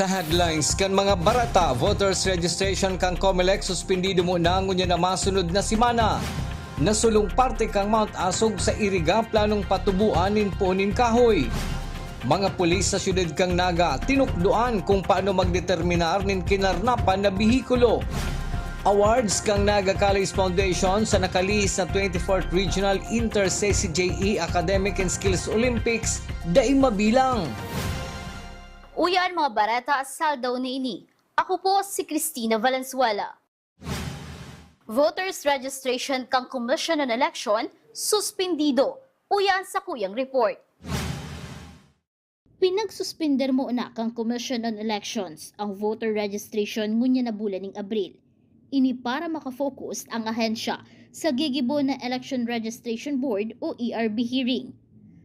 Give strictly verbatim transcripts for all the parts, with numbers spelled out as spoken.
Sa headlines kan mga bareta, voters registration kan Comelec suspendido muna ngunyan na masunod na semana. Nasulong parte kan Mount Asog sa Iriga planong patuboan nin puon nin kahoy. Mga pulis sa siyudad kan Naga tinukdoan kung paano magdeterminar nin kinarnapan na behikulo. Awards kan Naga College Foundation sa nakalihis na twenty-fourth Regional Inter-C C J E Academic and Skills Olympics dai mabilang. Uya an mga bareta sa aldaw na ini. Ako po si Christina Valenzuela. Voters registration kan Commission on Election suspendido. Uya an sakuyang report. Pinagsuspender muna kan Commission on Elections ang voter registration ngunyan na bulan nin Abril. Ini para makafocus ang ahensya sa gigibo na Election Registration Board o E R B hearing.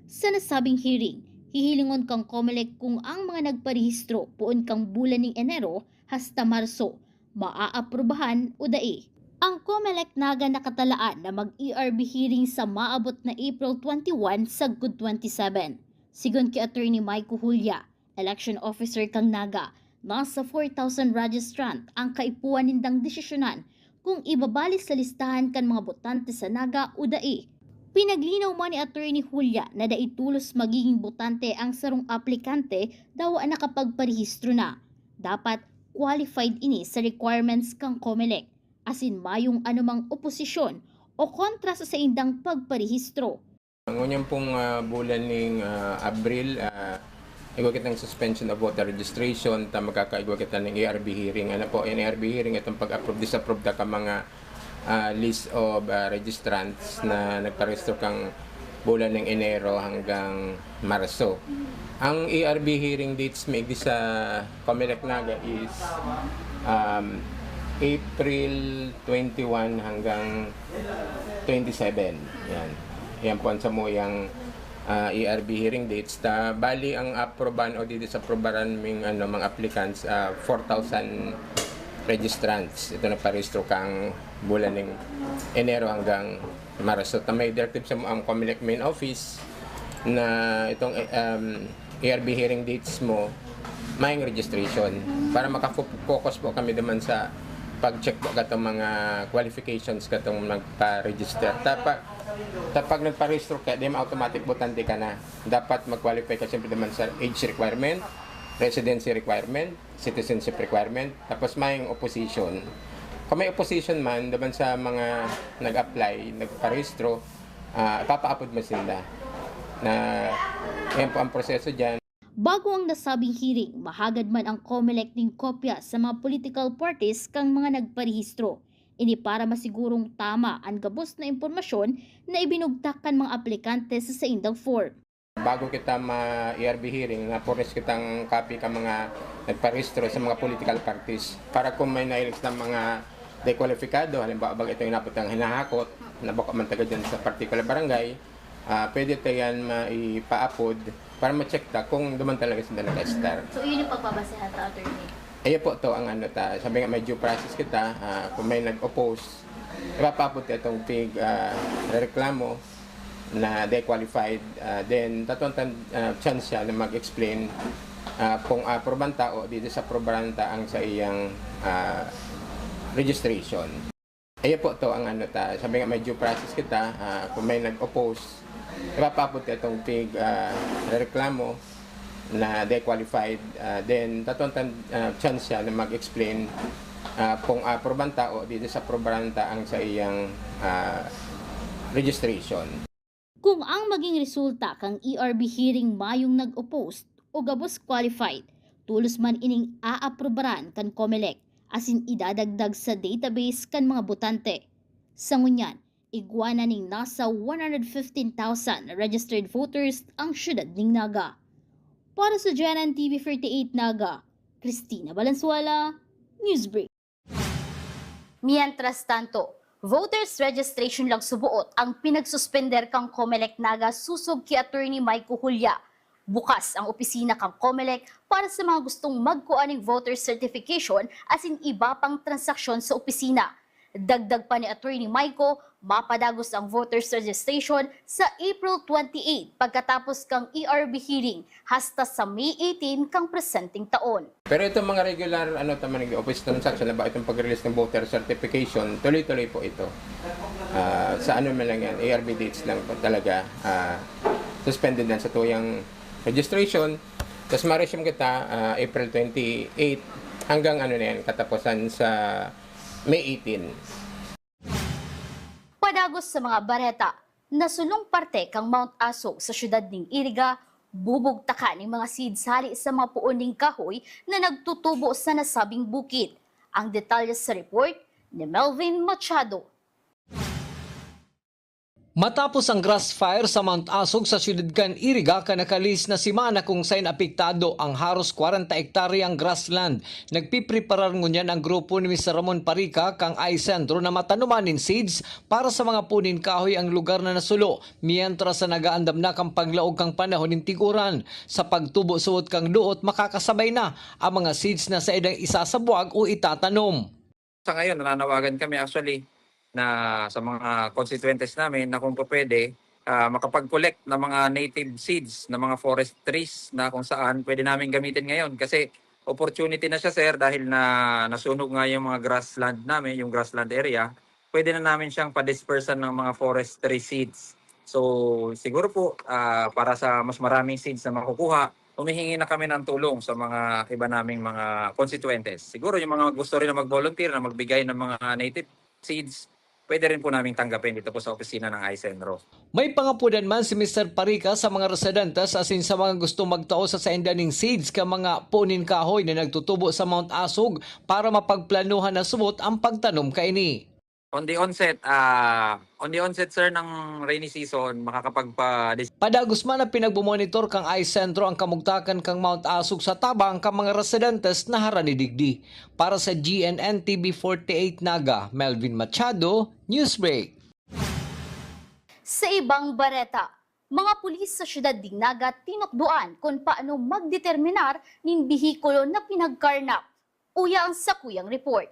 Sa nasabing hearing, hihilingon kan Comelec kung ang mga nagparehistro poon kan bulan nin Enero hasta Marso maaaprubahan o dai. Ang Comelec Naga nakatalaan na mag-E R B hearing sa maabot na April twenty-one sagkod twenty-seven. Sigon ki Attorney Mike Julia, election officer kan Naga, nasa four thousand registrant ang kaipuhan nindang desisyonan kung ibabali sa listahan kan mga botante sa Naga o dai. Pinaglinaw man ni Attorney Julia na dai tolos magiging botante ang sarong aplikante dawa nakapagparehistro na. Dapat qualified ini sa requirements kan Comelec, asin mayong anumang oposisyon o kontra sa saindang pagparehistro. Ngunyan pong ah, bulan ning ah, Abril, ah, igwa kitang suspension of voter registration, ta magkakaigwa kita ning E R B hearing. Ano po, yung E R B hearing, itong pag-approve, disapprove ta ka mga ah, list of ah, registrants na nagparehistro kang bulan ng Enero hanggang Marso. Ang E R B hearing dates may di sa Comelec Naga is um, April twenty-one hanggang twenty-seven. Yan. Yan po ang samuyang ah, E R B hearing dates. Ta, bali ang aproban o didisaprubaran ming ano, mga applicants, ah, four thousand registrants. Ito nagparehistro kang bulan ng Enero hanggang Marso. Ta may directive sa ang Comelec main office na itong eh, um, E R B hearing dates mo, mayong registration para maka-focus po kami naman sa pag-check po katong mga qualifications katong nagpa-register. Tapa, tapag nagpa-register ka, di automatic botante ka na. Dapat mag-qualify ka siyempre naman sa age requirement, residency requirement, citizenship requirement, tapos may opposition. Kung may opposition man, naman sa mga nag-apply, nagparehistro, uh, ipapaapod mo sila na yan po ang proseso dyan. Bago ang nasabing hearing, mahagad man ang Comelec ning kopya sa mga political parties kan mga nagparehistro. Ini para masigurong tama an gabos na impormasyon na ibinugtak kan mga aplikante sa saindang form. Bago kita ma-E R B hearing, na-furnish kitang copy ka mga nagparehistro sa mga political parties para kung may nahiling sa mga dekwalifikado, halimbawa, baga itong inapot ng hinahakot, na baka man taga dyan sa particular barangay, uh, pwede ta yan maipaapod para ma-check ta kung duman talaga sila nag-star. So, yun yung pagbabasehan ta, attorney? Ayan po to ang ano ta. Sabi nga may due process kita, uh, kung may nag-oppose, ipapaapod ta itong pig uh, reklamo na dequalified, uh, then tatuan tan uh, chance siya na mag-explain uh, kung aproban ta o di sa aproban ta ang sa iyang uh, registration. Ayan po to ang ano ta, sabi nga may due process kita, uh, kung may nag-oppose, ipapapod ka itong pig uh, reklamo na dequalified, uh, then tatuan tan uh, chance siya na mag-explain uh, kung aproban ta o di sa aproban ta ang sa iyang uh, registration. Kung ang maging resulta kan E R B hearing mayong nag-oppose o gabos qualified, tulos man ining aaprubaran kan Comelec asin idadagdag sa database kan mga botante. Sa ngunyan, igwa na ning nasa one hundred fifteen thousand registered voters ang siyudad ning Naga. Para sa G N N T V forty-eight Naga, Christina Valenzuela, Newsbreak. Mientras tanto, voters registration lang suboot ang pinagsuspender kan Comelec Naga susog ki Attorney Mike Julia. Bukas ang opisina kan Comelec para sa mga gustong magkua ning voter certification asin iba pang transaksyon sa opisina. Dagdag pa ni Attorney Maico, mapadagos ang voters registration sa April twenty-eight pagkatapos kang E R B hearing hasta sa May eighteen kang presenteng taon. Pero itong mga regular ano naman nag-office transaction na ba itong pag-release ng voter certification, tuloy-tuloy po ito. Ah, sa ano man lang yan, A R B dates lang po talaga, ah, suspended lang sa tuyang registration. Tapos ma-resume kita ah, April twenty-eight hanggang ano na yan, katapusan sa May eighteen. Padagos sa mga bareta, nasulong parte kang Mount Asog sa siyudad ning Iriga, bubugtakan ning mga seeds hali sa mga puon ning kahoy na nagtutubo sa nasabing bukid. Ang detalye sa report ni Melvin Machado. Matapos ang grass fire sa Mount Asog sa siyudad kan Iriga kan nakalihis na semana kung sain apektado ang haros kwarenta ektaryang grassland, nagpipreparar ngunyan ang grupo ni Mister Ramon Parica kang iSentro na matanuman nin seeds para sa mga puon nin kahoy ang lugar na nasulo, mientras sa nagaandam na kan paglaog kan panahon nin tiguran. Sa pagtubo suot kan duot, makakasabay na ang mga seeds na saindang isasabwag o itatanom. Sa ngayon, nananawagan kami actually na sa mga constituentes namin na kung pwede, ah, makapag-collect ng mga native seeds ng mga forest trees na kung saan pwede namin gamitin ngayon. Kasi opportunity na siya, sir, dahil na nasunog nga yung mga grassland namin, yung grassland area, pwede na namin siyang pa-dispersan ng mga forest tree seeds. So, siguro po, ah, para sa mas maraming seeds na makukuha, humihingi na kami ng tulong sa mga iba naming mga constituentes. Siguro yung mga gusto rin na mag-volunteer na magbigay ng mga native seeds, pwede rin po naming tanggapin dito po sa opisina ng iSenro. May pangapudan man si Mister Parica sa mga residentes asin sa mga gustong magtao sa sainda ning seeds kan mga puon nin kahoy na nagtutubo sa Mount Asog para mapagplanuhan na subot ang pagtanom kaini. On the onset, ah, on the onset, sir, ng rainy season, makakapagpa- Padagos man na pinagmomonitor kan iSentro ang kamugtakan kan Mount Asog sa tabang kan mga residentes na harani digdi. Para sa G N N T V forty-eight Naga, Melvin Machado, Newsbreak. Sa ibang bareta, mga pulis sa siyudad nin Naga tinukdoan kun paano magdeterminar nin behikulo na pinagkarnap. Uya ang sakuyang report.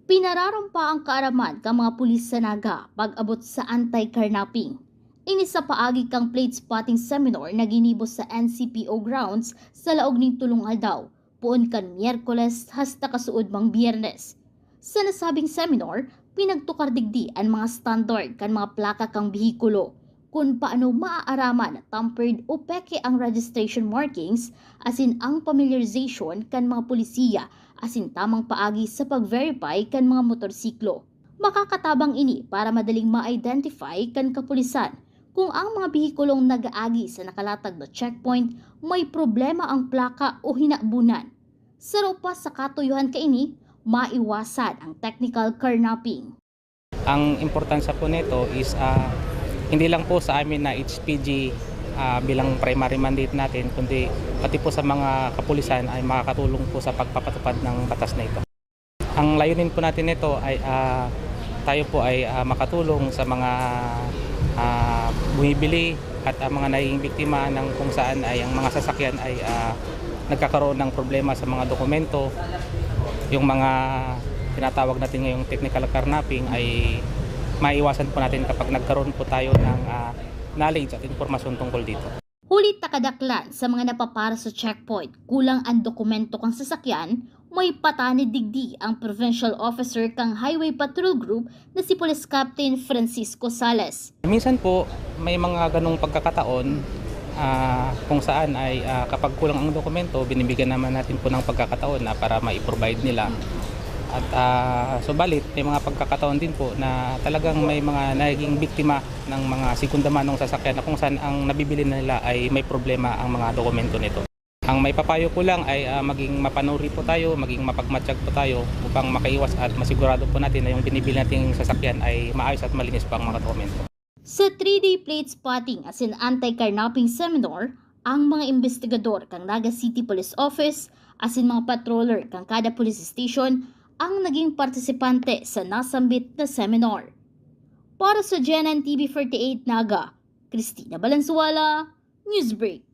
Pinararumpa ang kaaraman kan mga pulis sa Naga pag-abot sa anti-carnapping. Ini sa paagi kan plate spotting seminar na ginibo sa N C P O grounds sa laog nin tolong aldaw, poon kan Miyerkules hasta kasuodmang Biyernes. Sa nasabing seminar, pinagtukar digdi an mga standard kan mga plaka kan behikulo, kun paano maaaraman na tampered o peke ang registration markings asin ang familiarization kan mga polisiya asin tamang paagi sa pag-verify kan mga motorsiklo. Makakatabang ini para madaling ma-identify kan kapulisan kung ang mga behikulong nag-aagi sa nakalatag na checkpoint may problema ang plaka o hinabunan. Saro pa sa katuyohan kaini, maiwasan ang technical carnapping. Ang importansya po nito is ah, hindi lang po sa amin na H P G ah, bilang primary mandate natin, kundi pati po sa mga kapulisan ay makakatulong po sa pagpapatupad ng batas na ito. Ang layunin po natin nito ay ah, tayo po ay ah, makatulong sa mga ah, bumibili at ang mga nagiging biktima ng kung saan ay ang mga sasakyan ay ah, nagkakaroon ng problema sa mga dokumento. Yung mga tinatawag natin ngayong technical carnapping ay maiwasan po natin kapag nagkaroon po tayo ng ah, knowledge at impormasyon tungkol dito. Huli ta kadaklan sa mga napapara sa checkpoint, kulang ang dokumento kan sasakyan, may patanid digdi ang provincial officer kan Highway Patrol Group na si Police Captain Francisco Sales. Minsan po, may mga ganong pagkakataon ah, kung saan ay ah, kapag kulang ang dokumento, binibigyan naman natin po ng pagkakataon na para ma-provide nila. At ah, subalit, may mga pagkakataon din po na talagang may mga nagiging biktima ng mga segunda manong sasakyan na kung saan ang nabibili nila ay may problema ang mga dokumento nito. Ang maipapayo ko lang ay ah, maging mapanuri po tayo, maging mapagmatyag po tayo upang makaiwas at masigurado po natin na yung binibili nating sasakyan ay maayos at malinis po ang mga dokumento. Sa three-day plate spotting asin anti-carnapping seminar, ang mga imbestigador kan Naga City Police Office asin mga patroller kan kada police station ang naging partisipante sa nasambit na seminar. Para sa G N N T V forty-eight Naga, Christina Balanzuela, Newsbreak.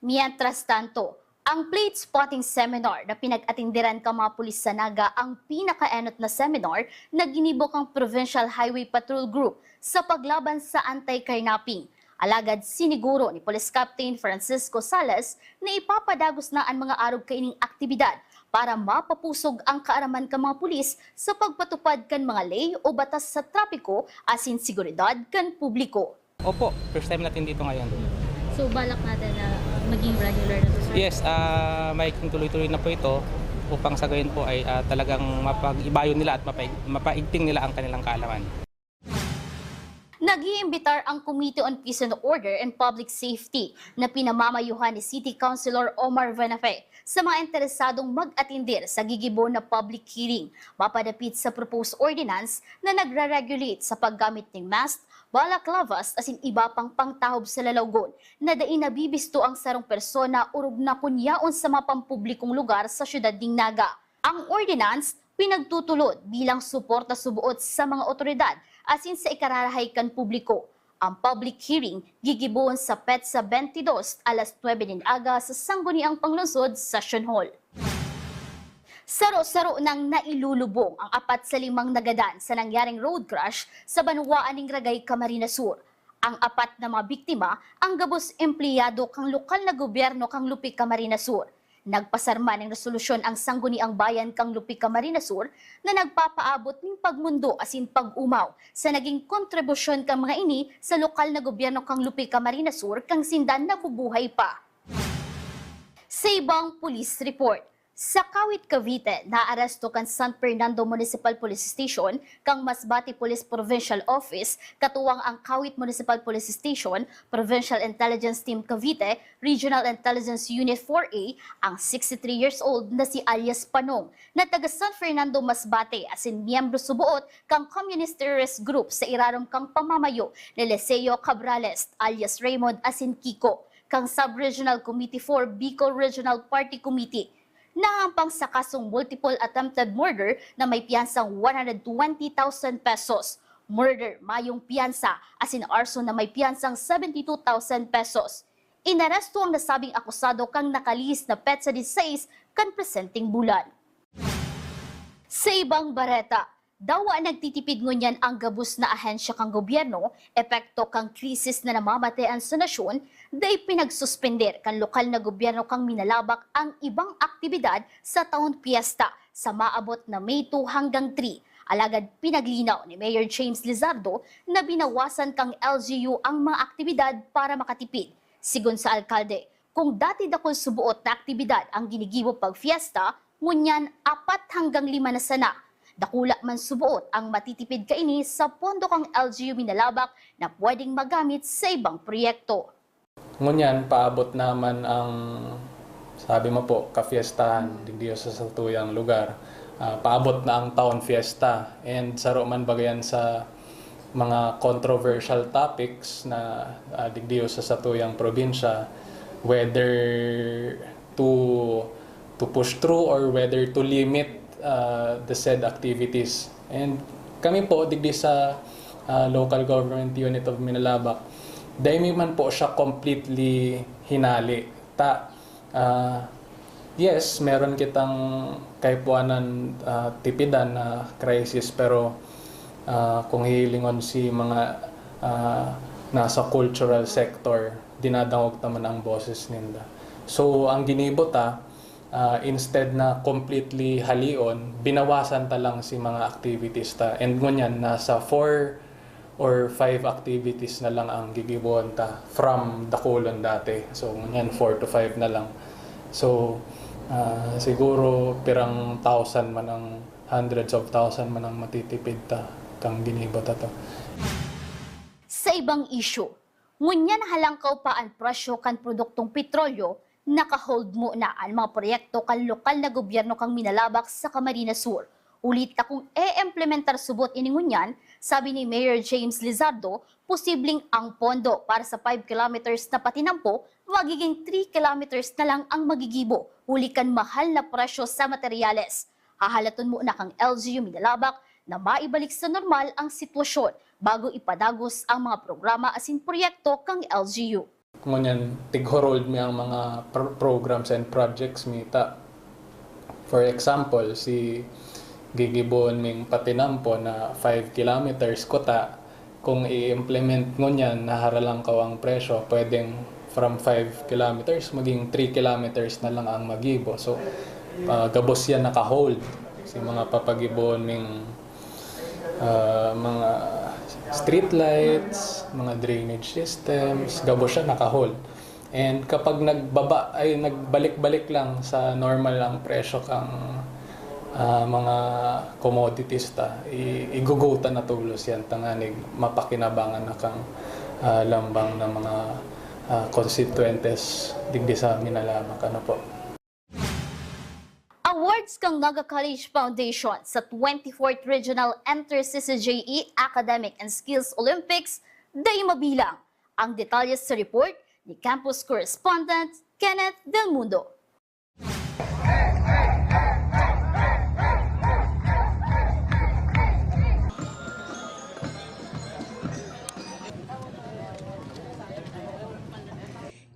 Mientras tanto, Ang plate spotting seminar na pinag-atindiran kan mga pulis sa Naga ang pinakaenot na seminar na ginibo kan Provincial Highway Patrol Group sa paglaban sa anti-carnapping. Alagad siniguro ni Police Captain Francisco Salas na ipapadagos na an mga arog kaining aktibidad para mapapusog ang kaaraman kan mga pulis sa pagpatupad kan mga ley o batas sa trapiko asin seguridad kan publiko. Opo, first time natin dito ngayon. So, balak natin na maging regular na to, sir? Yes, ah, magiging tuloy-tuloy na po ito upang sa gayon po ay, ah, talagang mapag-ibayo nila at mapag-, mapaigting nila ang kanilang kaalaman. Nag-iimbitar ang Committee on Peace and Order and Public Safety na pinamamayuhan ni City Councilor Omar Venafe sa mga interesadong mag-atindir sa gigibo na public hearing mapadapit sa proposed ordinance na nagre-regulate sa paggamit nin mask, balaclavas asin iba pang pangtahob sa lalawgon na dai nabibisto ang sarong persona orog na kun yaon sa mga pampublikong lugar sa siyudad nin Naga. Ang ordinance pinagtutulod bilang suporta suboot sa mga otoridad asin sa ikararahay kan publiko. Ang public hearing gigibohon sa petsa twenty-dos, alas nuebe nin aga sa Sangguniang Panglungsod Session Hall. Saro-saro nang nailulubong ang apat sa limang nagadan sa nangyaring road crash sa banwaan nin Ragay, Camarines Sur. Ang apat na mga biktima ang gabos empleyado kan lokal na gobyerno kan Lupi, Camarines Sur. Nagpasarma nin resolusyon ang Sangguniang Bayan kan Lupi, Camarines Sur na nagpapaabot nin pagmondo asin pag-omaw sa naging kontribusyon kan mga ini sa lokal na gobyerno kan Lupi, Camarines Sur kan sinda nabubuhay pa. Sa ibang police report, sa Kawit, Cavite, naaresto kan San Fernando Municipal Police Station kan Masbate Police Provincial Office, katuwang ang Kawit Municipal Police Station, Provincial Intelligence Team Cavite, Regional Intelligence Unit four A, ang sixty-three years old na si alias Panong, na taga San Fernando, Masbate, asin miyembro suboot kan Communist Terrorist Group sa irarom kan pamamayo ni Liceo Cabrales, alias Raymond, asin Kiko, kan Sub-Regional Committee four Bicol Regional Party Committee. Nahampang sa kasong multiple attempted murder na may piyansang one hundred twenty thousand pesos, murder mayong piyansa, asin arson na may piyansang seventy two thousand pesos. Inaresto ang nasabing akusado kan nakalihis na petsa disisais kan presenteng bulan. Sa ibang bareta, dawa nagtitipid ngunyan ang gabos na ahensya kan gobyerno, epekto kan krisis na namamatean sa nasyon, dai pinagsuspender kan lokal na gobyerno kan Minalabac ang ibang aktibidad sa Town Fiesta sa maabot na May two hanggang three. Alagad pinaglinaw ni Mayor James Lizardo na binawasan kan L G U ang mga aktibidad para makatipid. Sigon sa alkalde, kung dati dakul suboot na aktibidad ang ginigibo pag fiesta, ngunyan apat hanggang lima na sana. Dakula man suboot ang matitipid kaini sa pondo kan L G U Minalabac na pwedeng magamit sa ibang proyekto. Ngunyan, paabot naman ang, sabi mo po, kafiestahan digdi sa satuyang lugar. Ah, paabot na ang Town Fiesta. And saro man bagayan sa mga controversial topics na, ah, digdi sa satuyang probinsya, whether to, to push through or whether to limit, ah, the said activities. And kami po, digdi sa, ah, Local Government Unit of Minalabac, dai mi man po siya completely hinali. Ta, ah, yes, meron kitang kaipuanan, ah, tipidan na crisis, pero, ah, kung hihilingon si mga, ah, nasa cultural sector, dinadangog ta man ang boses ninda. So, ang ginibo ta, ah, instead na completely halion, binawasan ta lang si mga activities ta. And ngunyan, nasa four or five activities na lang ang gigibohon ta from dakulon dati. So, ngunyan, four to five na lang. So, ah, siguro pirang thousand man ang, hundreds of thousand man ang matitipid ta kang ginibo ta to. Sa ibang isyu, ngunyan halangkaw pa an presyo kan produktong petrolyo, naka-hold muna an mga proyekto kan lokal na gobyerno kan Minalabac sa Camarines Sur. Huli ta kung e-implementar subot ini ngunyan, sabi ni Mayor James Lizardo, posibleng ang pondo para sa five kilometers na patinampo, magiging three kilometers na lang ang magigibo, huli kan mahal na presyo sa materyales. Hahalaton muna kan L G U Minalabac na maibalik sa normal ang sitwasyon bago ipadagos ang mga programa asin proyekto kan L G U. Ngunyan, tighorold mi ang mga pr-, programs and projects mi ta. For example, si gigibohon ming patinampo na five kilometers kuta, kung i-implement ngunyan na haralangkaw ang presyo, pwedeng from five kilometers, maging three kilometers na lang ang magibo. So, ah, gabos yan naka-hold. Si mga papagibohon ming, ah, mga street lights, mga drainage systems, gabos siya naka-hold. And kapag nagbaba, ay, nagbalik-balik lang sa normal ang presyo kang, ah, mga commodities ta, i-, igugutan na tolos yan, tanganing mapakinabangan na kang, ah, lambang na mga, ah, konstituyentes digdi sa Minalabac. Ano po? Awards kan Naga College Foundation sa twenty-fourth Regional Inter-C C J E Academic and Skills Olympics, dai mabilang. Ang detalye sa report ni campus correspondent Kenneth Del Mundo.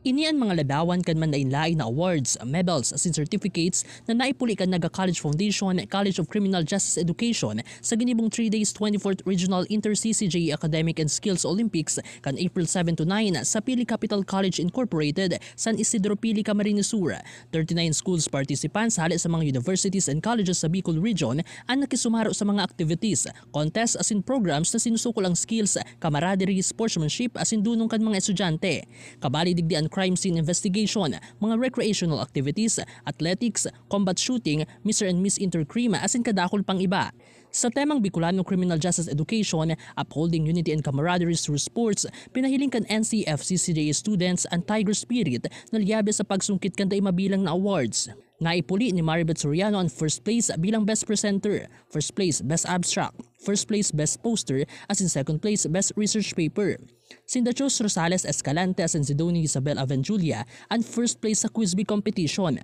Ini an mga ladawan kan manlaen-laen na awards, medals asin certificates na naipuli kan Naga College Foundation, College of Criminal Justice Education sa ginibong three days twenty-fourth Regional Inter-C C J E Academic and Skills Olympics kan April seven to nine sa Pili Capital College Incorporated, San Isidro Pili, Camarines Sur. Thirty-nine schools participants hale sa mga universities and colleges sa Bicol Region an nakisumaro sa mga activities, contests asin programs na sinusukol ang skills, camaraderie, sportsmanship asin dunong kan mga estudyante. Kabali digdi an crime scene investigation, mga recreational activities, athletics, combat shooting, Mister and Miss Intercrim, asin kadakul pang iba. Sa temang Bicolano Criminal Justice Education, Upholding Unity and Camaraderie Through Sports, pinahiling kan N C F C C J A students an Tiger Spirit na liyabe sa pagsungkit kan dai mabilang na awards. Naipuli ni Maribeth Soriano an first place bilang Best Presenter, first place Best Abstract, first place Best Poster, asin second place Best Research Paper. Sinda Chus Rosales Escalante asin Sidonie Isabel Avenjulia an first place sa Quiz Bee competition.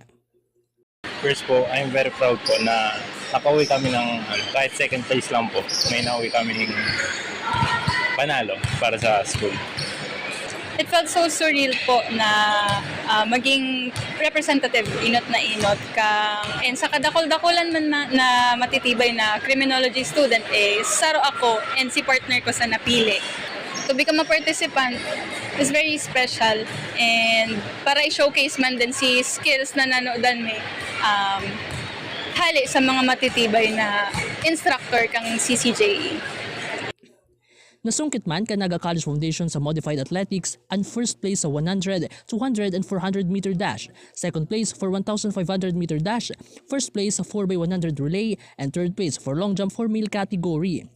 First po, I'm very proud po na nakauwi kami ng ano, kahit second place lang po. May nauwi kami ng panalo para sa school. It felt so surreal po na ah, maging representative, inot na inot ka. And sa kadakol-dakulan man na, na matitibay na criminology student, eh, saro ako and si partner ko sa napili. To become a participant is very special and para i-showcase man din si skills na nanodan mi um, hali sa mga matitibay na instructor kang C C J E. Nasungkit man kan Naga College Foundation sa Modified Athletics an first place sa one hundred, two hundred and four hundred meter dash, second place for one thousand five hundred meter dash, first place sa four by one hundred relay, and third place for long jump for male category.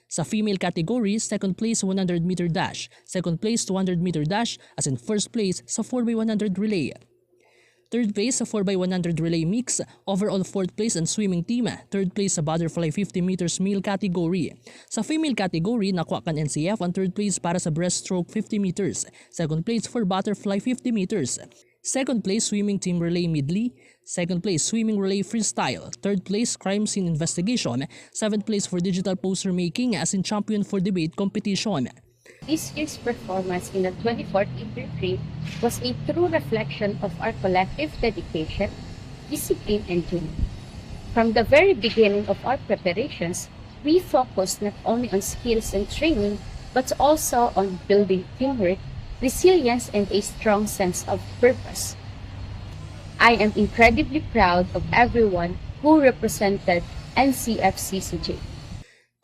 Sa female category, second place sa one hundred meter dash, second place two hundred meter dash, asin first place sa four by one hundred relay. Third place sa four by one hundred relay mix, overall fourth place ang swimming team, third place sa butterfly fifty meters male category. Sa female category, nakuha kan N C F ang third place para sa breaststroke fifty meters, second place for butterfly fifty meters. Second place, swimming team relay medley. Second place, swimming relay freestyle. Third place, crime scene investigation. Seventh place for digital poster making as in champion for debate competition. This year's performance in the twenty-fourth Inter Three was a true reflection of our collective dedication, discipline, and unity. From the very beginning of our preparations, we focused not only on skills and training, but also on building teamwork, resilience, and a strong sense of purpose. I am incredibly proud of everyone who represented N C F C C J.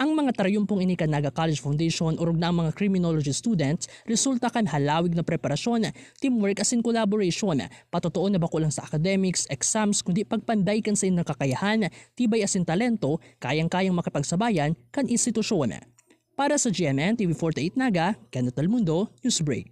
Ang mga tarayumpong ini kan Naga College Foundation orog na ang mga criminology students resulta kan halawig na preparasyon, teamwork asin collaboration, patotoo na bako lang sa academics, exams, kundi pagpanday kan saindang kakayahan, tibay asin talento, kayang-kayang makipagsabayan kan institusyon. Para sa G N N T V forty-eight Naga, Kenneth Del Mundo, Newsbreak.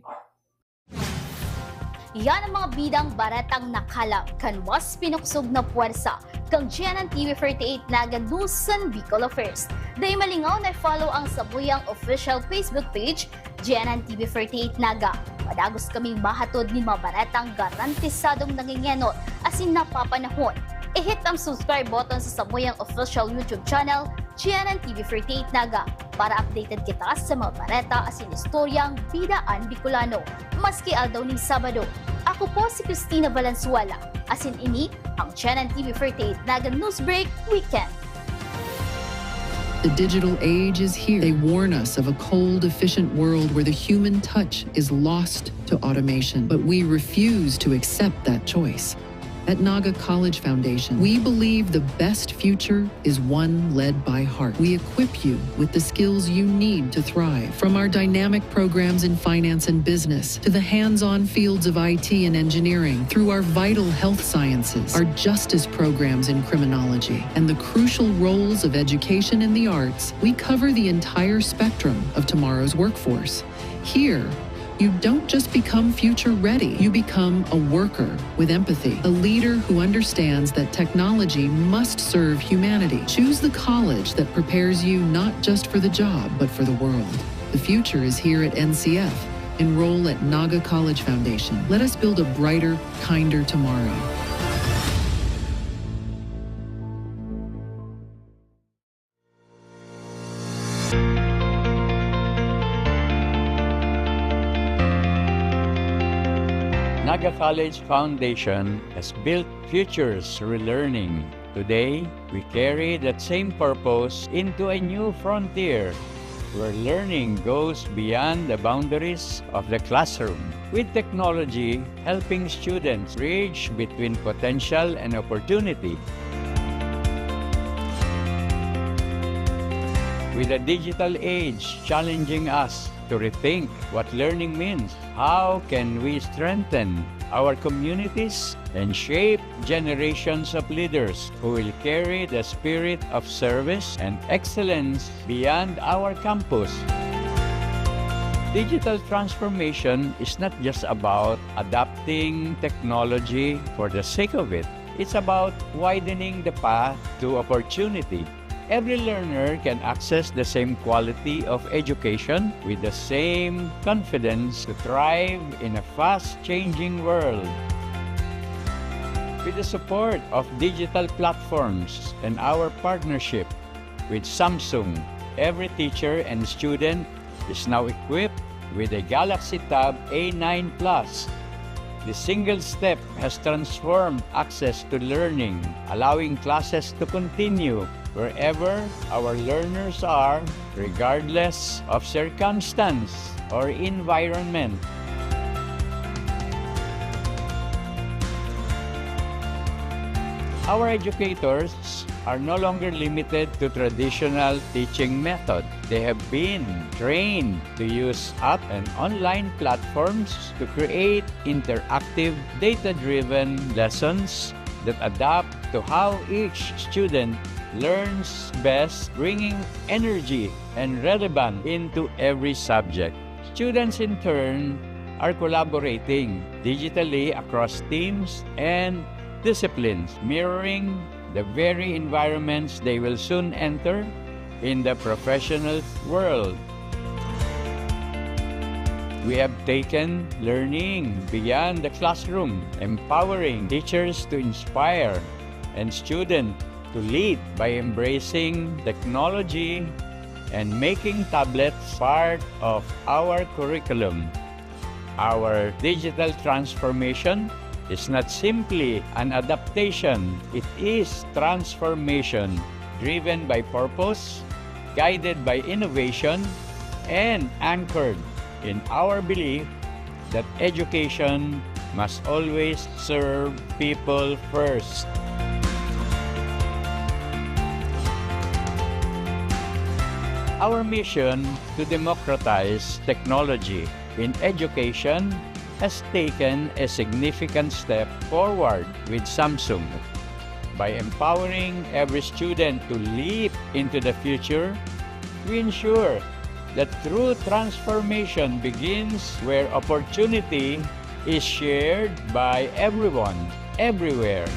Yan ang mga bidang baretang nakalap kan mas pinuksog na puwersa kan G N N T V forty-eight Naga News and Bicol Affairs. Dai malingaw na i-follow ang samuyang official Facebook page, G N N T V forty-eight Naga. Madagos kaming mahatod nin mga baretang garantisadong nangingenot asin napapanahon. I-hit ang subscribe button sa samuyang official YouTube channel, G N N T V forty-eight Naga. para updated kita sa mga bareta asin istoryang bida an Bicolano, maski aldaw nin Sabado. Ako po si Christina Valenzuela, asin ini ang Channel T V forty-eight Naga Newsbreak Weekend. The digital age is here. They warn us of a cold, efficient world where the human touch is lost to automation. But we refuse to accept that choice. At Naga College Foundation, we believe the best future is one led by heart. We equip you with the skills you need to thrive. From our dynamic programs in finance and business to the hands on fields of I T and engineering, through our vital health sciences, our justice programs in criminology, and the crucial roles of education and the arts, we cover the entire spectrum of tomorrow's workforce. Here, you don't just become future ready, you become a worker with empathy, a leader who understands that technology must serve humanity. Choose the college that prepares you not just for the job, but for the world. The future is here at N C F. Enroll at Naga College Foundation. Let us build a brighter, kinder tomorrow. Naga College Foundation has built futures through learning. Today, we carry that same purpose into a new frontier where learning goes beyond the boundaries of the classroom, with technology helping students bridge between potential and opportunity. With the digital age challenging us to rethink what learning means, how can we strengthen our communities and shape generations of leaders who will carry the spirit of service and excellence beyond our campus? Digital transformation is not just about adapting technology for the sake of it. It's about widening the path to opportunity. Every learner can access the same quality of education with the same confidence to thrive in a fast-changing world. With the support of digital platforms and our partnership with Samsung, every teacher and student is now equipped with a Galaxy Tab A nine Plus. The single step has transformed access to learning, allowing classes to continue wherever our learners are, regardless of circumstance or environment. Our educators are no longer limited to traditional teaching method. They have been trained to use app and online platforms to create interactive, data-driven lessons that adapt to how each student learns best, bringing energy and relevance into every subject. Students, in turn, are collaborating digitally across teams and disciplines, mirroring the very environments they will soon enter in the professional world. We have taken learning beyond the classroom, empowering teachers to inspire and students to lead by embracing technology and making tablets part of our curriculum. Our digital transformation is not simply an adaptation, it is transformation driven by purpose, guided by innovation, and anchored in our belief that education must always serve people first. Our mission to democratize technology in education has taken a significant step forward with Samsung. By empowering every student to leap into the future, we ensure that true transformation begins where opportunity is shared by everyone, everywhere.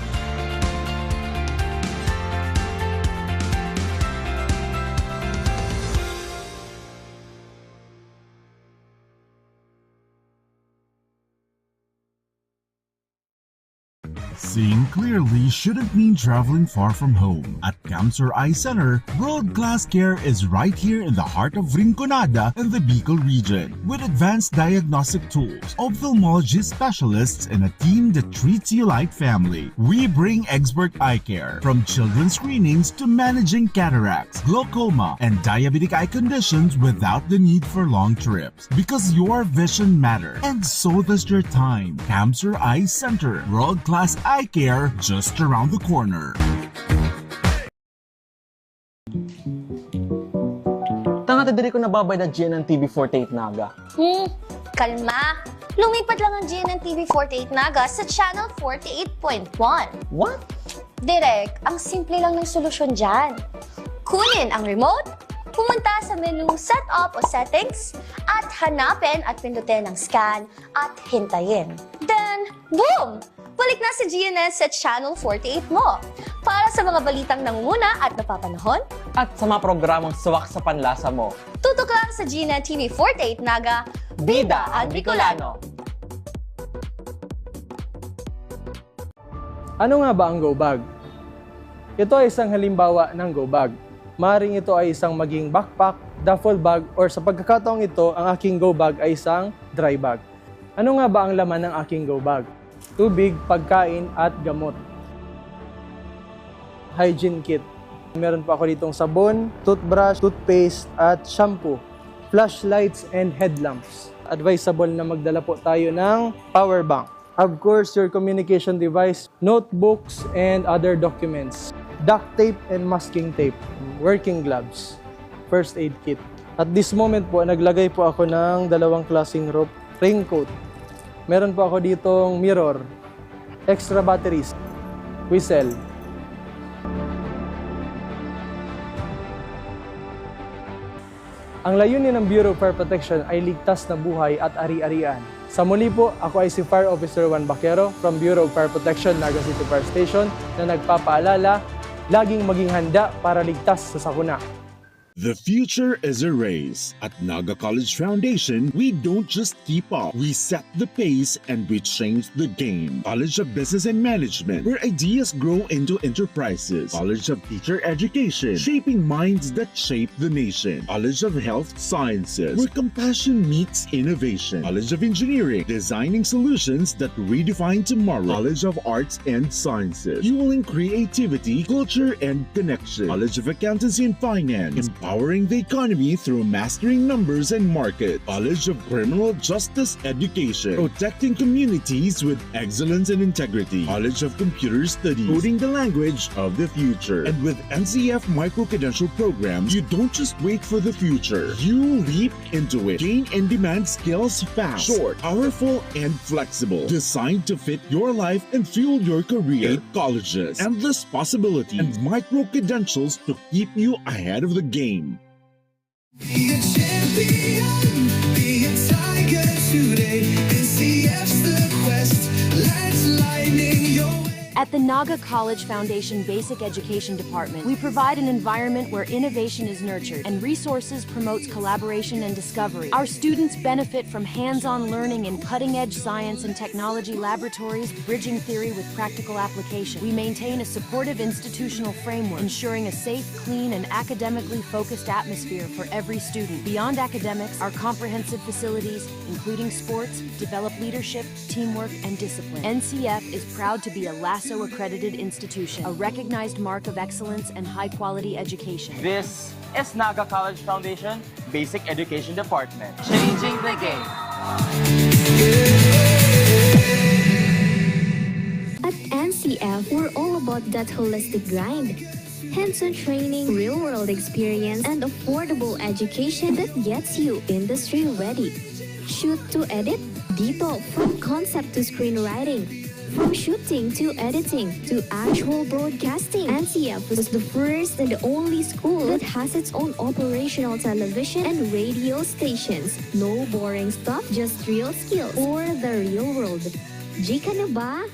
Seeing clearly shouldn't mean traveling far from home. At Camsur Eye Center, world-class care is right here in the heart of Rinconada in the Bicol region. With advanced diagnostic tools, ophthalmology specialists, and a team that treats you like family, we bring expert eye care, from children's screenings to managing cataracts, glaucoma, and diabetic eye conditions without the need for long trips. Because your vision matters, and so does your time. Camsur Eye Center, world-class eye care just around the corner. Tanga ta diri ko nababayad na G N N T V forty-eight Naga. Hmm, kalma. Lumipat lang ang G N N T V forty-eight Naga sa Channel forty-eight point one. What? Direk, ang simple lang ng solusyon dyan. Kunin ang remote, pumunta sa menu Setup o Settings, at hanapin at pindutin ang Scan at hintayin. Then, boom! Balik na sa G N N sa Channel forty-eight mo. Para sa mga balitang nangunguna at napapanahon, at sa mga programang swak sa panlasa mo, tutok lang sa G N N T V forty-eight Naga, Bida ang Bicolano. Ano nga ba ang go bag? Ito ay isang halimbawa ng go bag. Maaaring ito ay isang maging backpack, duffel bag, or sa pagkakataong ito, ang aking go bag ay isang dry bag. Ano nga ba ang laman ng aking go bag? Tubig, pagkain, at gamot. Hygiene kit. Meron pa ako ditong sabon, toothbrush, toothpaste, at shampoo. Flashlights and headlamps. Advisable na magdala po tayo ng power bank. Of course, your communication device, notebooks, and other documents. Duct tape and masking tape, working gloves, first aid kit. At this moment po, naglagay po ako ng dalawang klaseng rope, raincoat. Meron po ako ditong mirror, extra batteries, whistle. Ang layunin ng Bureau of Fire Protection ay ligtas na buhay at ari-arian. Sa muli po, ako ay si Fire Officer Juan Baquero from Bureau of Fire Protection, Naga City Fire Station, na nagpapaalala, laging maging handa para ligtas sa sakuna. The future is a race. At Naga College Foundation, we don't just keep up. We set the pace and we change the game. College of Business and Management, where ideas grow into enterprises. College of Teacher Education, shaping minds that shape the nation. College of Health Sciences, where compassion meets innovation. College of Engineering, designing solutions that redefine tomorrow. College of Arts and Sciences, fueling creativity, culture, and connection. College of Accountancy and Finance, empowering the economy through mastering numbers and market. College of Criminal Justice Education, protecting communities with excellence and integrity. College of Computer Studies, coding the language of the future. And with N C F Micro Credential Program, you don't just wait for the future. You leap into it. Gain in-demand skills fast, short, powerful, and flexible. Designed to fit your life and fuel your career. Eight colleges, endless possibilities, and micro credentials to keep you ahead of the game. Be a champion, be a tiger today. N C F's the quest, let's lightning your way. At the Naga College Foundation Basic Education Department, we provide an environment where innovation is nurtured and resources promotes collaboration and discovery. Our students benefit from hands-on learning in cutting-edge science and technology laboratories, bridging theory with practical application. We maintain a supportive institutional framework, ensuring a safe, clean, and academically focused atmosphere for every student. Beyond academics, our comprehensive facilities, including sports, develop leadership, teamwork, and discipline. N C F is proud to be a LASO accredited institution, a recognized mark of excellence and high-quality education. This is Naga College Foundation Basic Education Department. Changing the game. At N C F, we're all about that holistic grind. Hands-on training, real-world experience, and affordable education that gets you industry-ready. Shoot to edit? Dito, from concept to screenwriting. From shooting to editing to actual broadcasting, N C F was the first and only school that has its own operational television and radio stations. No boring stuff, just real skills for the real world. G ka na ba?